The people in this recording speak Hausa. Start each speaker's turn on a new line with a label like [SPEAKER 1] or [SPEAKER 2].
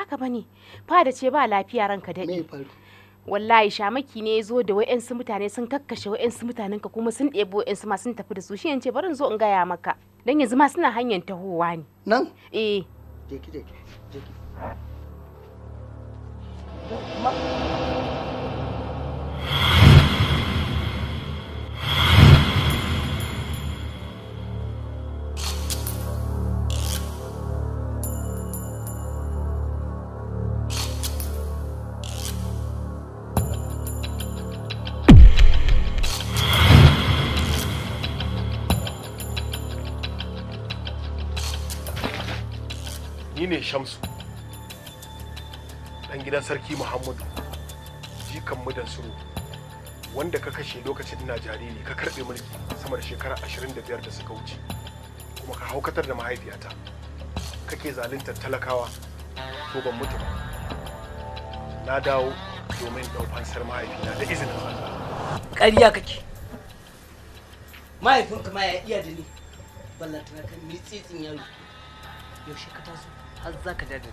[SPEAKER 1] Haka bane. Fada ce ba lafiya ranka
[SPEAKER 2] Me
[SPEAKER 1] daɗe.
[SPEAKER 2] ya faru?
[SPEAKER 1] Wallahi shamaki ne ya zo da wa'yansu mutane sun kakkashe wa'yansu mutanen ka kuma sun ɗebi wa'yansu ma sun tafi da su. Shi ce bari in zo in gaya maka. Dan yanzu ma suna hanyar tahowa ne.
[SPEAKER 2] Nan?
[SPEAKER 1] Eh.
[SPEAKER 2] Je ki, je ki, je ki.
[SPEAKER 3] Ni ne Shamsu, ɗan gidan Sarki Muhammadu, jikan mudan suru, wanda ka kashe lokacin ina jariri ka karɓe mulki sama da shekara 25 da suka wuce, kuma ka haukatar da mahaifiyata, kake zaluntar talakawa, to ban mutu ba. Na dawo domin ɗau fansar mahaifina da izinin Allah.
[SPEAKER 4] Ƙarya kake. Mahaifinka ma ya iya da ni. Ballantana kan mitsitsin yaro. Yaushe ka taso har za ka da ni.